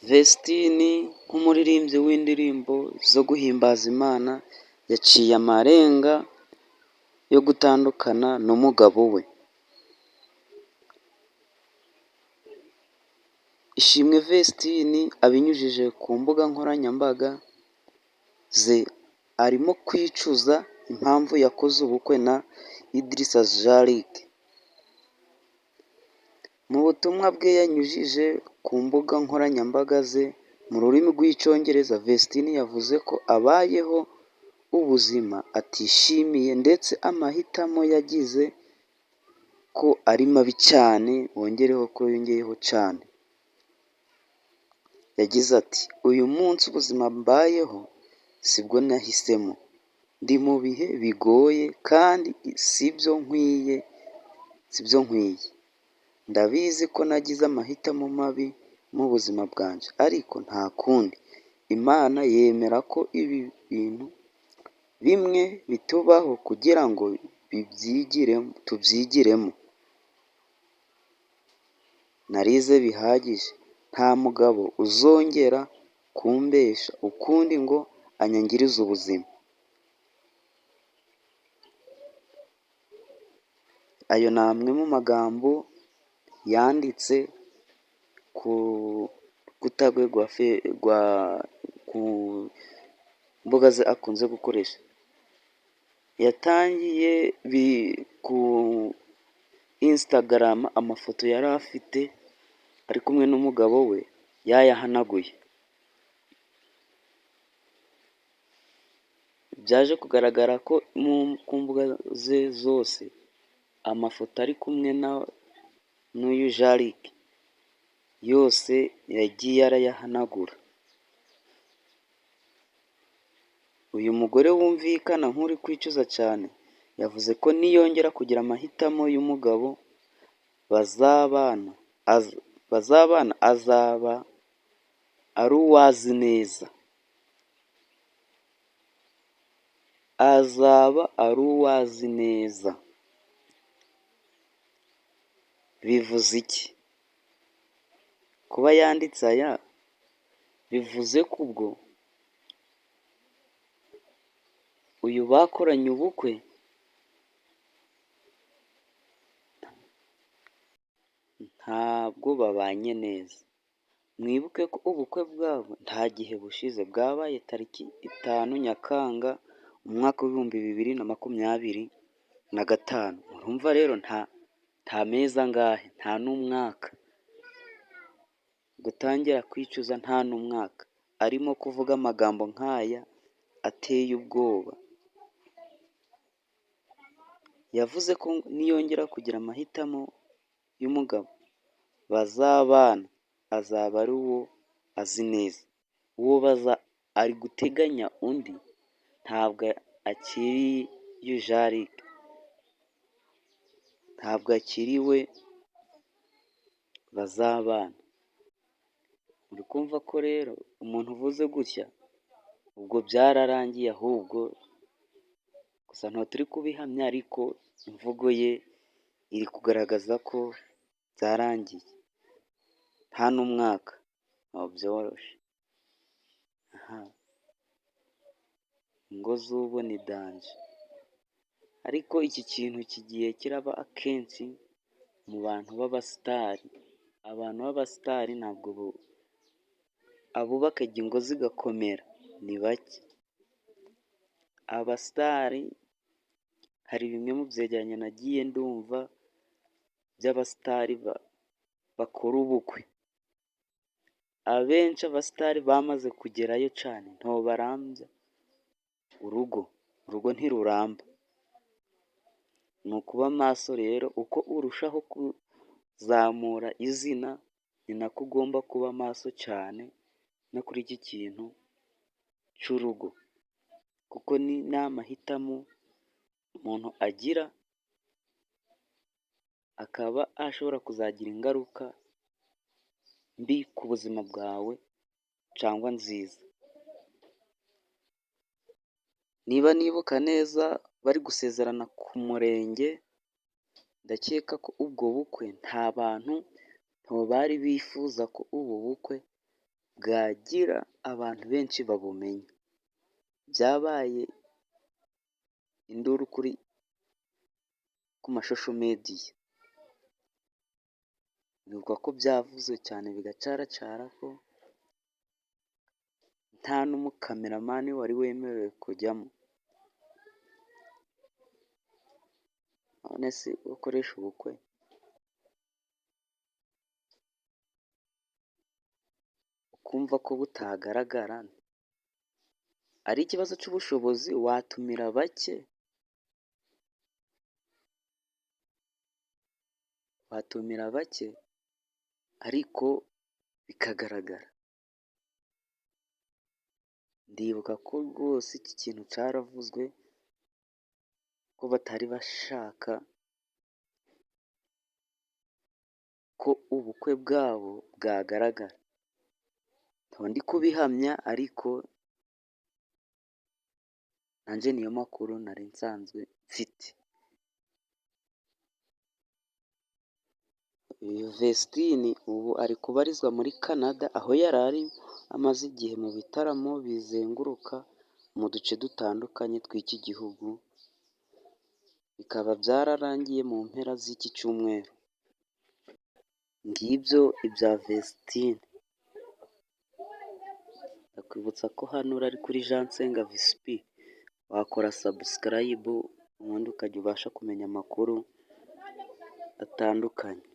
Vestine nk'umuririmbyi w'indirimbo zo guhimbaza Imana, yaciye amarenga yo gutandukana n'umugabo we. Ishimwe Vestine abinyujije ku mbuga nkoranyambaga ze, arimo kwicuza impamvu yakoze ubukwe na Idrissa Jean Luc. Mu butumwa bwe yanyujije ku mbuga nkoranyambaga ze mu rurimi rw'Icyongereza, Vestine yavuze ko abayeho ubuzima atishimiye ndetse amahitamo yagize ko ari mabi cyane, wongereho ko yongeyeho cyane. Yagize ati "Uyu munsi ubuzima mbayeho sibwo nahisemo, ndi mu bihe bigoye kandi sibyo nkwiye, sibyo nkwiye. Ndabizi ko nagize amahitamo mabi mu buzima bwanjye ariko nta kundi. Imana yemera ko ibi bintu bimwe bitubaho kugira ngo tubyigiremo. Narize bihagije, nta mugabo uzongera kumbeshya ukundi ngo anyangirize ubuzima." Ayo ni amwe mu magambo yanditse ku rukuta rwe rwa ku mbuga ze akunze gukoresha. Yatangiye ku Instagram amafoto yari afite ari kumwe n'umugabo we yayahanaguye. Byaje kugaragara ko ku mbuga ze zose amafoto ari kumwe n'uyu Jean Luc yose yagiye arayahanagura. Uyu mugore wumvikana nk'uri kwicuza cyane, yavuze ko niyongera kugira amahitamo y'umugabo bazabana azaba ari uwo azi neza. Azaba ari uwo azi neza. Bivuze iki? Kuba yanditse aya bivuze ko ubwo uyu bakoranye ubukwe ntabwo babanye neza. Mwibuke ko ubukwe bwabo nta gihe bushize, bwabaye tariki 5 Nyakanga umwaka w'2025. Murumva rero nta mezi angahe, nta n'umwaka. Gutangira kwicuza nta n'umwaka, arimo kuvuga amagambo nk'aya ateye ubwoba. Yavuze ko niyongera kugira amahitamo y'umugabo bazabana azaba ari uwo azi neza. Uwo baza ari guteganya undi ntabwo akiri Jean Luc, ntabwo akiri we bazabana. Uri kumva ko rero umuntu uvuze gutya ubwo byararangiye ahubwo, gusa ntabwo turi kubihamya ariko imvugo ye iri kugaragaza ko byarangiye. Nta n'umwaka, ntabwo byoroshye. Ingo z'ubu ni danger. Ariko iki kintu kigiye kiraba akenshi mu bantu b'abasitari. Abantu b'abasitari ntabwo abubaka ingo zigakomera ni bake. Abasitari hari bimwe mu byegeranyo nagiye ndumva by'abasitari bakora ubukwe. Abenshi abasitari bamaze kugerayo cyane ntabwo barambya urugo, urugo ntiruramba. Ni ukuba maso rero uko urushaho kuzamura izina, ni nako ugomba kuba maso cyane no kuri iki kintu cy'urugo, kuko ni amahitamo umuntu agira akaba ashobora kuzagira ingaruka mbi ku buzima bwawe cyangwa nziza. Niba nibuka neza bari gusezerana ku murenge, ndakeka ko ubwo bukwe nta bantu bari bifuza ko ubu bukwe bwagira abantu benshi babumenya. Byabaye induru kuri ku ma social media. Ndibuka ko byavuzwe cyane bigacaracara ko nta n'umukameramani wari wemerewe kujyamo. None se ukoresha ubukwe ukumva ko butagaragara, ari ikibazo cy'ubushobozi watumira bake, watumira bake ariko bikagaragara. Ndibuka ko rwose iki kintu cyaravuzwe ko batari bashaka ko ubukwe bwabo bwagaragara. Nkaba ndi kubihamya ariko nanjye niyo makuru nari nsanzwe mfite. Uyu Vestine ubu ari kubarizwa muri Canada, aho yari ari amaze igihe mu bitaramo bizenguruka mu duce dutandukanye tw'iki gihugu, bikaba byararangiye mu mpera z'iki cyumweru. Ngibyo ibya Vestine. Ndakwibutsa ko hano uri kuri Jean Nsenga VCP, wakora subscribe ubundi ukajya ubasha kumenya amakuru atandukanye.